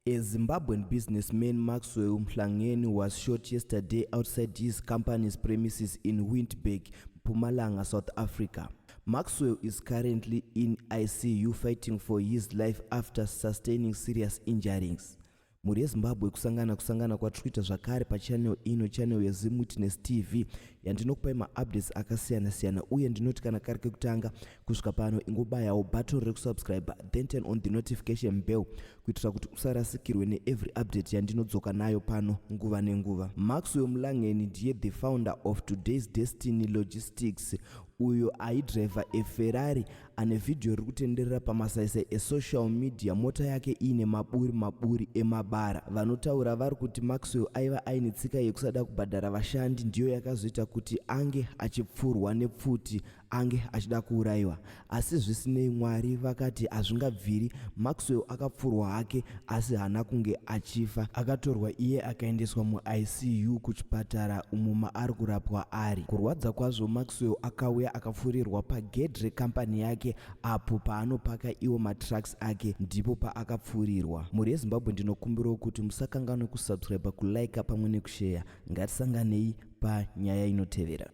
A Zimbabwean businessman, Maxwell Mhlangeni, was shot yesterday outside his company's premises in Windberg, Mpumalanga, South Africa. Maxwell is currently in ICU fighting for his life after sustaining serious injuries. Mhuri yeZimbabwe, kusangana kusangana kwatiri kuita zvakare pachannel ino, channel yeZimwitness TV, yandinokupai maupdates akasiyana-siyana. Uye ndinoti kana kari kekutanga kusvika pano, ingobayawo button rekusubscribe, then turn on the notification bell kuitira kuti usarasikirwe neevery update yandinodzoka nayo pano nguva nenguva. Maxwell Mlangeni ndiye the founder of Today's Destiny Logistics, uyo aidhiraivha eFerrari ane vhidhiyo riri kutenderera pamasaisai esocial media, mota yake iine maburi maburi emabara. Vanotaura vari kuti Maxwell aiva aine tsika yekusada kubhadhara vashandi, ndiyo yakazoita kuti ange achipfurwa nepfuti, ange achida kuurayiwa. Asi zvisinei, Mwari vakati hazvingabviri. Maxwell akapfurwa hake asi haana kunge achifa. Akatorwa iye akaendeswa muICU kuchipatara umo maari kurapwa ari. Kurwadza kwazvo, Maxwell akauya akapfurirwa pagedhi rekambani yake apo paanopaka iwo matrucks ake, ndipo paakapfurirwa. Mhuri yeZimbabwe, ndinokumbirawo kuti musakanganwe kusubscribe, kulike pamwe nekusheya. Ngatisanganei panyaya inotevera.